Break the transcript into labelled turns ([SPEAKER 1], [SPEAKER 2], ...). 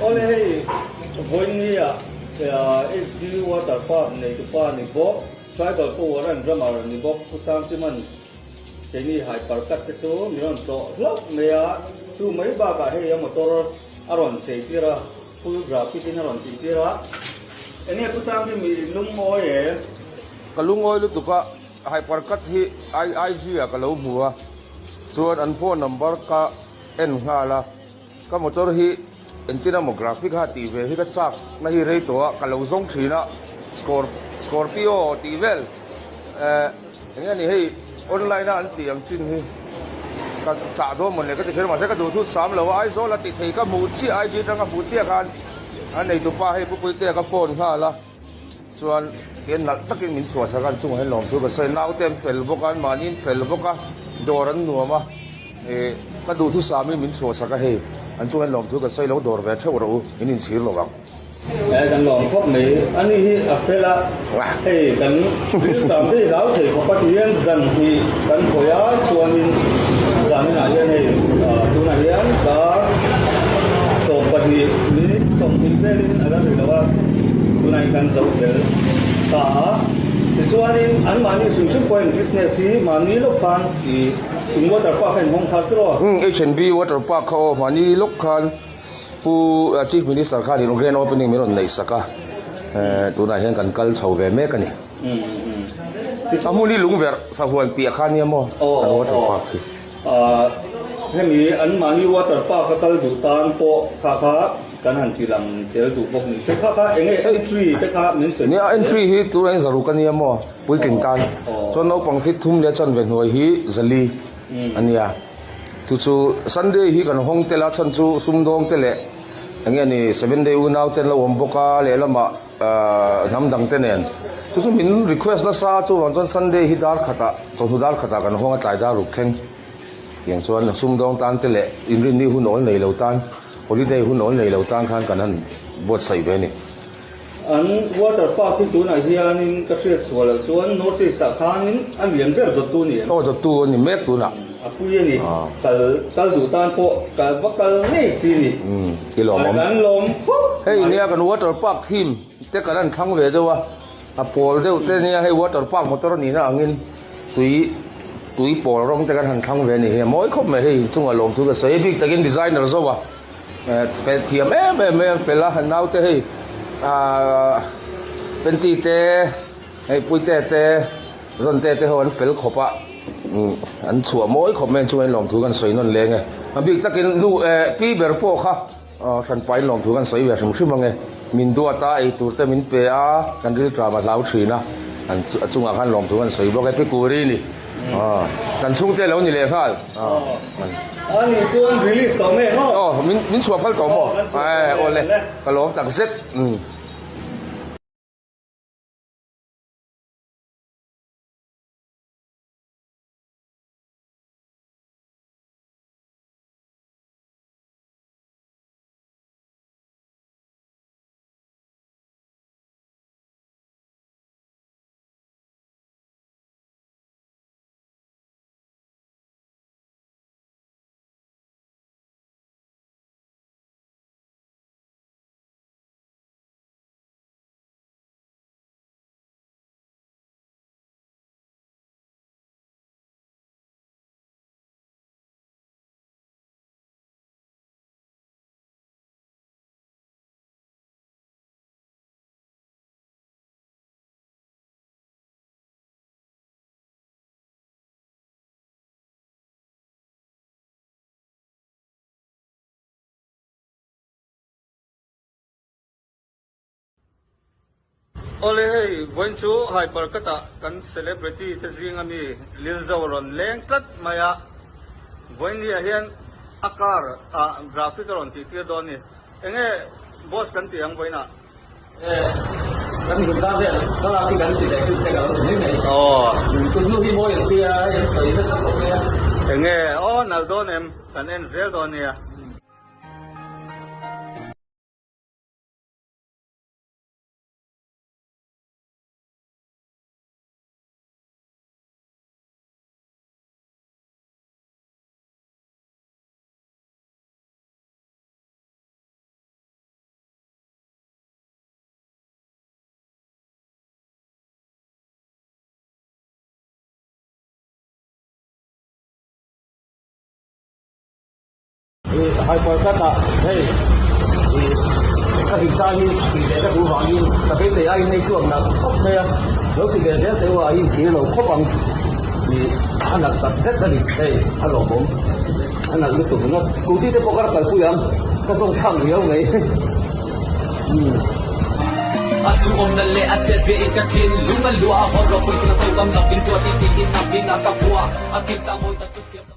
[SPEAKER 1] Awle hei vawinia HD Water Park neitupa ni bawk, Tribal Power and Drummer ni bawk Pu Sangchiman keini Hyper Cut te chu min rawn tlawh hlauh mai a, chu mai bakah hei a motor a rawn chei tir a, full graphic in a rawn tih tir a. Enge Pu Sangchim i lungawi e?
[SPEAKER 2] Ka lungawi lutuk a, Hyper Cut hi IG ah ka lo hmu a, chuan an phone number ka en nghal a. Ka motor hi engtin emaw graphic ha tih ve hi ka chak na hi rei tawh a, ka lo zawng thin a, Scorpio tih vel eh eng nge ni hei online a an tih ang chin hi ka chah dawn maw le ka ti kher mahse ka duh thu sam lo a, Aizawl a tih thei ka hmuh chiah IG atang ka hmuh chiah khan a neitupa hei Pu Puitea ka phone nghal a. Chuan hian nalh takin min chhuahsak a, an chungah hian lawmthu ka sawi. Naute an fel bawk a, an mahni an fel bawk a, dawr an nuam a, ih ka duhthusam in min chhuahsak a hei, an chungah hian lawmthu ka sawi lo, dawr ve theuh rawh u, in inchhir lo ang.
[SPEAKER 1] He kan lawm khawp mai, ani hi a fel a, hei kan riltam te hi hlau thei khawp a ti hian zan hnih kan khawih a, chuanin zaninah hian hei tunah hian dar 20 minute 20 velin a la ri lo a. Tunah hian kan zo fel ta a, tichuanin anmahni hrim hrim pawhin business hi mahni lawk khan ih in water park a inhawng kha tiraw?
[SPEAKER 2] Umm H&B water park kha aw mahni lawk khan Pu Chief Minister khan in grand opening min rawn neih sak a, tunah hian kan kal chho ve mek a ni. A hmun hi lungverh sahuan piah kha nia maw kan water park hi?
[SPEAKER 1] Hemi anmahni water park a kal duh tan pawh kha kha Kan han ti lang tel duh bawk ni se kha kha eng nge entry te kha min sawi
[SPEAKER 2] Nia entry hi tunah hian zaruk a nia maw puitling tan chuan naupang fit thum leh chanve hnuai hi zali a nia chu chu Sunday hi kan hawng tel a chhan chu sumdawng te leh eng nge ni seven day unau te an lo awm bawk a lehlamah hnam dang te nen chu chu min request nasa chuvang chuan Sunday hi dar khatah chawhnu dar khatah kan hawng a tlai dar ruk thleng. Tiang chuan sumdawng tan te leh inrinni hun awl nei lo tan, holiday hun awl nei lo tan khan kan han buatsaih ve a ni.
[SPEAKER 1] An water park hi tunah hianin ka hriat chhuah loh chuan North East ah khanin a lian ber dawttu a ni em?
[SPEAKER 2] Aw dawttu a ni mek tunah.
[SPEAKER 1] A pui a ni. Kal kal duh tan pawh kal va kal ngei chi a ni.
[SPEAKER 2] Umm i lawmawm.
[SPEAKER 1] Kan lawm khawp
[SPEAKER 2] mai. Hei nia kan water park theme te kan han thlang ve deuh a. A pawl deuh te nia hei water park motor a nihna angin tui tui pawl rawng te kan han thlang ve a ni hi a mawi khawp mai hei inchungah lawmthu ka sawi a bik takin designer zo a eh fel thiam em em mai a fel a naute hei ahh panty te hei puite te zawnte te ho an fel khawp a umm an chhuah mawi khawp mai inchungah hian lawmthu kan sawi nawn leng e a bik takin nu eh pi ber pawh kha. Aw hranpain lawmthu kan sawi ve hrim hrim ange. Min duat a, ei tur te min pe a, kan rilṭam a hlau ṭhin a, an a chungah khan lawmthu kan sawi bawk e, Pi Kuri ni. Aw kan chhungte lo ni leh nghal.
[SPEAKER 1] Aw a nih chuan release tawh nge maw?
[SPEAKER 2] Aw min min chhuah phal tawh maw? Aw le ka lawm tak zet.
[SPEAKER 1] Awle hei vawiin chu Hyper Cut-ah kan celebrity te zinga mi Lilzo rawn leng tlat mai a, vawiin ni ah hian a car ah graphic a rawn tih tir dawn a ni. Enge boss kan tih ang vawiin ah?
[SPEAKER 3] E, kan hun ta vel thlalak hi kan ti leh chu te ka lo ti mai mai. Aw. Tun hnu hi mawi ang tia in sawi nasa khawp mai a.
[SPEAKER 1] Enge aw nal dawn em? Kan en zel dawn nia. Hyper cut ah hei ih ka hlim ta hi tih leh ka duh vangin ka beisei aiin hei chu ang nalh khawp mai a, lo ti ve zel teh u a inchhir lo khawp ang ih a nalh tak zet a ni hei a lawmawm a nalh lutuk ringawt scooty te pawh ka la kalpui ang ka zawng chhak riau mai umm.
[SPEAKER 4] A duhawmna leh a chet zia in ka thinlung a luah a, hawrawh pui tuna tawngkam lovin tuah ti tiin a hming a ka phuah a, kim tlang mawi tak chu thiam.